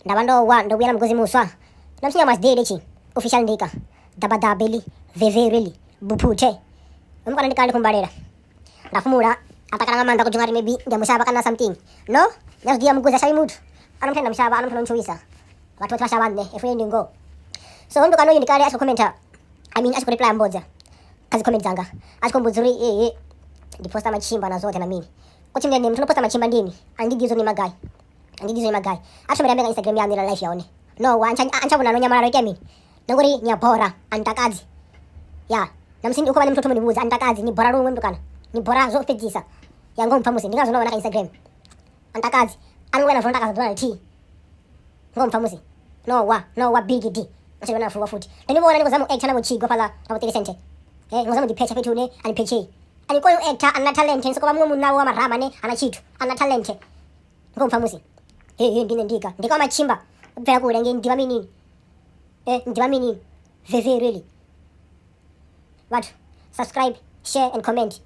Nda vha ndo wa ndo vhuya na mugozi muswa. Na musi nyama zidele tshi official ndika ḓabaḓabe ḽi vevere ḽi buphuthe. Mukana ndi kale ndi khou mbalela. Nda fhumula a takala nga maanḓa khou dzhia uri maybe ndi a mushavha kana something. No, nda zwi ḓivha mugozi a shavhi muthu. Ano muthu ane nda mushavha ano muthu ano ntshowisa. Vhathu vhoṱhe vha shavha nṋe, hefho ndi ngoho. So hoyu mutukana uyu ndi kale a tshi khou commenter, I mean a tshi khou reply mbodza kha dzi comment dzanga. A tshi khou mbudza uri ee ndi poster matshimba na zwoṱhe na mini. Khotsi nṋe muthu no poster matshimba ndi ini, a ndi ḓivhi zwo ni ima gai. A ndi ḓivhi zwo ima gai. A thome ndi ambe nga Instagram yaṋu ila life ya hone. No, wa a ntsha vhona no nyamalala itea mini? Na ngori ni a bora, a ni takadzi. Ya, na musi ndi khou vha nṋe muthu thoma ni vhudza, a ni takadzi, ni bora luṅwe mutukana. Ni bora zwo fhedzisa. Ya ngoho mpfa musi ndi ngazwo no vhona kha Instagram. A ni takadzi. A ni ngo vhuya na vuwa no takadza ḓuvha na ḽithihi. Ngoho mpfa musi. No wa, no wa big D. A tshi vhona fuwa futhi. Ndo ni vhona ni khou zama u actor na vho Tshigwa fhaḽa na vho Telisente. Eh, ni khou zama u ḓiphetsha fhethu hune a ni phetshei. A ni koni u actor, a ni na talent, ni sokou vha muṅwe munna wa marama ane a na tshithu, a na talent. Ngoho mpfa musi. He he ndi nṋe ndika. Ndika wa matshimba. Bvela kule ngei ndi ḓivha mini. Eh, ndi ḓivha mini. Veve really. Vhathu, subscribe, share and comment.